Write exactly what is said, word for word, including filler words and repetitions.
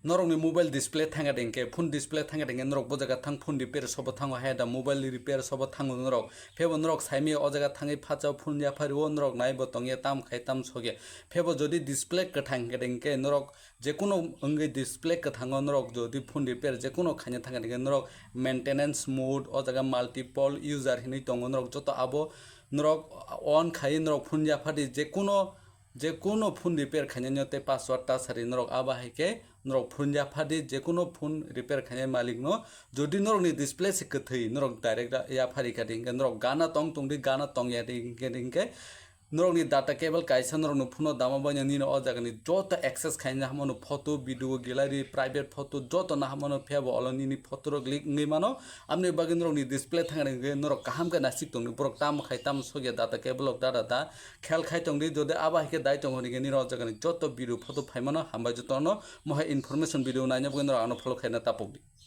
Norokni mobile display thangkha de hinkhe, phone display thangkha de hinkhe norok bo jaga thang phone repair shop o thango, hai da mobile repair shop o thango norok. Phebo norok saimaya o jaga thangwi phacha phone yaphario norok naibo tongya, tam khai tam sokya. Phebo jodi display kwthang hinkhe de hinkhe norok jekuno wngwi display kwthango norok jodi phone repair jekuno khaina thangkha de hinkhe norok maintenance mode o jaga multiple user hinwi tongo, norok joto abo norok on khai norok phone yaphadi jekuno jekuno phone repair khainani tei password ta sari norok abo hai khe norok phone yaphadi jekuno phone repair khainai malikno. Jodi norokni display se kwthwi norok direct yaphari kha de hinkhe norok gana tong tongdi, gana tong ya de hinkhe de hinkhe norokni data cable kaisa norokni phone o dama baino nini o jagani joto access khaina hamano photo, video, gallery, private photo joto na hamano phiyabo olo nini photo rok leak wngwi mano. Amni bagwi norokni display thangkha de hinkhe norok kaham khe nasik tongdi, borok tamo khai tamo sokya data cable rok dada da khel khai tongdi. Jodi abo hai khe dai tongo hinkhe nini o jagani joto video photo phaimano. Hambai jotono mohai information video naina bagwi norok ano follow khaina tapokdi.